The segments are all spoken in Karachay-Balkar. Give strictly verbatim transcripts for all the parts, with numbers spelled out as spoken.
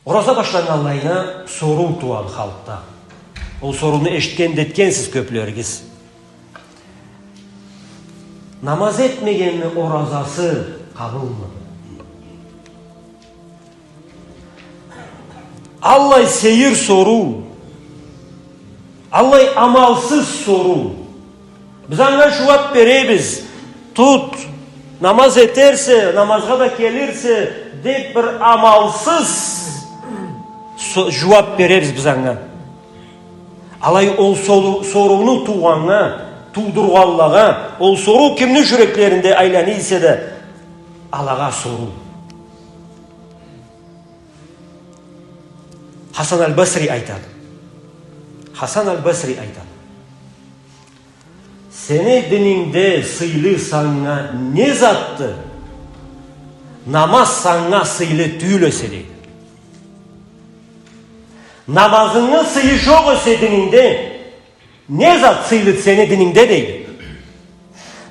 Ораза башланнганлайына соруу тууады халкъда. Ол сорууну эшитген да этгенсиз кёплеригиз. Намаз этмегенни оразасы къабылмы? Аллай сейир соруу, аллай амалсыз соруу. Биз анга жууап беребиз. Тут, намаз этерсе, намазгъа да келирсе, деп бир амалсыз со-, жууап беребиз биз анга. Алай ол сору-, сорууну туугъаннга, туудургъанлагъа, ол соруу кимни жюреклеринде айлана эсе да, алагъа соруу. Хасан аль-Басри айтады. Хасан аль-Басри айтады. Сени динингде сыйлы санга не затды? Намаз санга сыйлы тюйюл эсе, дейди. Намазынгы сыйы жокъ эсе динингде, не зат сыйлыды сени динингде, дейди.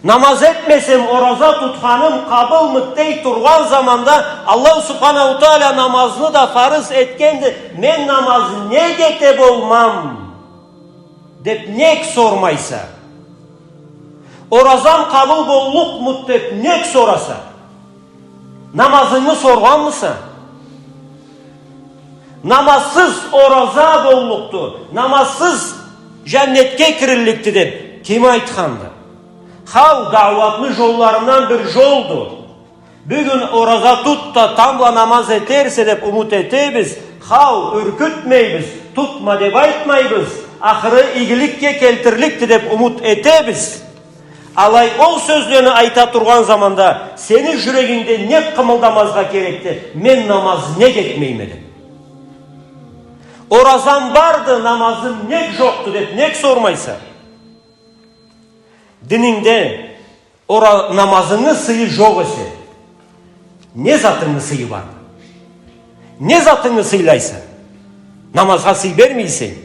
Намаз этмесем, ораза тутханым къабылмыды дей тургъан заманда, Аллаху Субханаху Тааля намазны да фарыз этгенди, мен намаз нек эте болмам? Деп нек сормайса? Оразам къабыл боллукъмуду деп нек сораса? Намазынгы соргъанмыса? Намазсыз ораза боллукъду, намазсыз жаннетге кирилликди деп ким айтханды? Хау, дауатны жолларындан бир жолду. Бюгюн ораза тут да, тамбла намаз этерсе деп умут этебиз. Хау, юркютмейбиз, тутма деп айтмайбыз. Ахыры игиликге келтирликди деп умут этебиз. Алай ол сёзлени айта тургъан заманда сени жюрегингде нек къымылдамазгъа керекди, мен намаз нек этмейме деп? Оразам барды, намазым нек жокъду деп нек сормайса? Динингде ора-, намазынгы сыйы жокъ эсе, не затынгы сыйы барды? Не затынгы сыйлайса? Намазгъа сый бермейсе,